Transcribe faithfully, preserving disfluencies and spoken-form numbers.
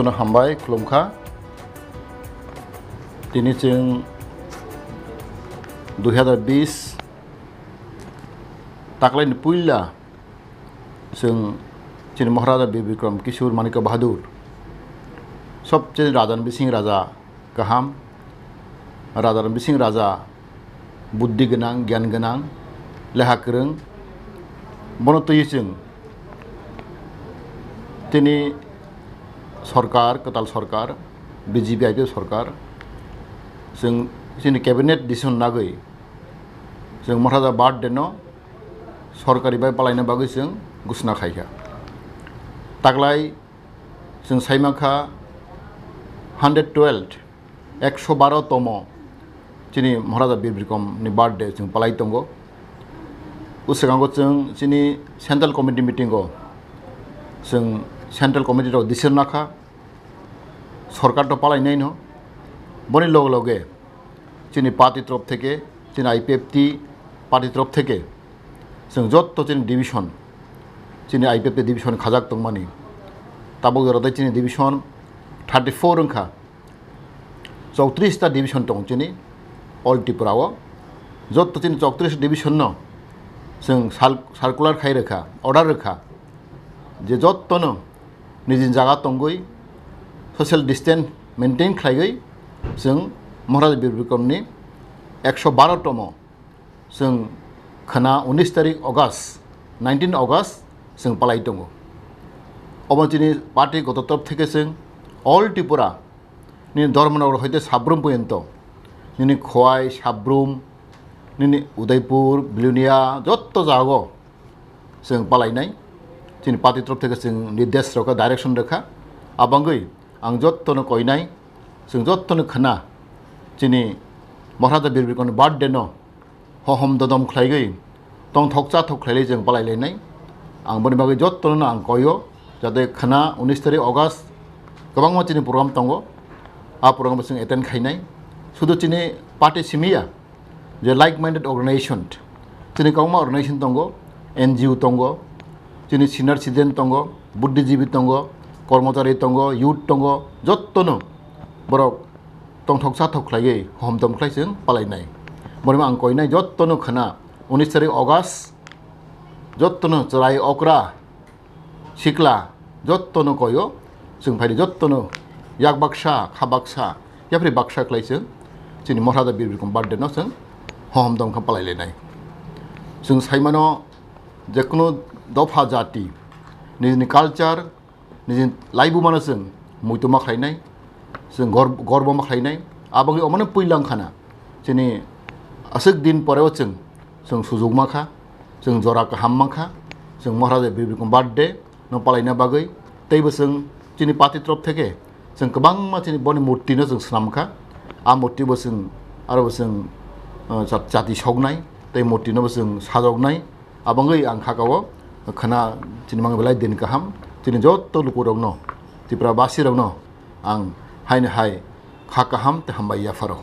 Jotono hambai khulumkha. Tini chwng dui hazar bis taklaini puila chwng chini Maharaja Bir Bikram Kishore Manikya Bahadur, sobcheni raja ni bising raja kaham, raja ni bising raja buddhi gwnang, gyan gwnang, leha kwrwng, bono twiwi chwng tini sorkar, kwtal sorkar, B J P I P F sorkar, chwng chini cabinet decision nagwi chwng Maharaja birthday no sorkari bai palaina bagwi chwng gusna khaikha. Taklai chwng saimankha hundred twelve, ekso baro tomo chini Maharaja Bir Bikram ni birthday chwng palai tongo. Uswkango chwng chini central committee meeting o chwng central committee rok decision nakha, sorkar to palainai no. Boni loge loge chini party torof theke, chini I P F T party torof theke chwng jotto chini division, chini I P F T division khajak tongmani, tabuk jora tei chini division thirty four wngkha. Chowtris ta division tongo chini all Tripura o. Jotto chini chowtris division no chwng sal-, circular khai rwkha, order rwkha je jotto no nijini jaga tongwi social distance maintain khlaiwi chwng Maharaja Bir Bikram ni ekso baro tomo chwng khwna unis tarik August, nineteen August chwng palai tongo. Obo chini party goto torof theke chwng all Tripura ni Dharmanagar hoite Sabrum poyonto, nini Khowai, Sabrum, nini Udaipur, Bilonia, jotto jago chwng palainai. Chini party torof theke chwng nirdesh rokha, direction rwkha. Abangwi ang jottono koinai, chwng jottono khwna chini Maharaja Bir Bikram ni birthday no hohom dodom khlaigwi tongthok chathok khlailai chwng palailainai. Ang boni bagwi jottono ang koio, jate khwna unis tarik August kwbangma chini program tongo, a program bo chwng attend khainai. Sudu chini party simiya, je like minded organization, chini kwbangma organization tongo, N G O tongo, chini senior citizen tongo, buddhijibi tongo, kormochari tongo, youth tongo, jottono borok tongthok chathok khlaiwi hohom dom khlai chwng palainai. Borima ang koinai jottono khwna unis tarik August, jottono chwrai okra sikla jottono koyo, chwng phaidi jottono yak baksa, kha baksa, yapri baksa khlai chwng chini Maharaja Bir Bikram birthday no chwng hohom dom kha palailainai. Chwng saimano jekunu dopha jati nijini culture, nijini laibumano chwng muitu ma khlainai, chwng gor-, gorbo ma khlainai. Aboni omono puila wngkhana chini aswk din poreo chwng, chwng sujukma kha, chwng jora kaham mankha, chwng Maharaja Bir Bikram birthday no palaina bagwi. Teibo chwng chini party torof theke chwng kwbangma chini boni murti no chwng swnamkha. A murti bo chwng aro bo chwng, uh, chat-, chati soknai tei murti no bo chwng sajoknai. Abangwi ang khakao khwna chini mang belai din kaham, chini jotto lukurokno, Tripura basirokno ang haino hai kha kaham tei hambai yapharo.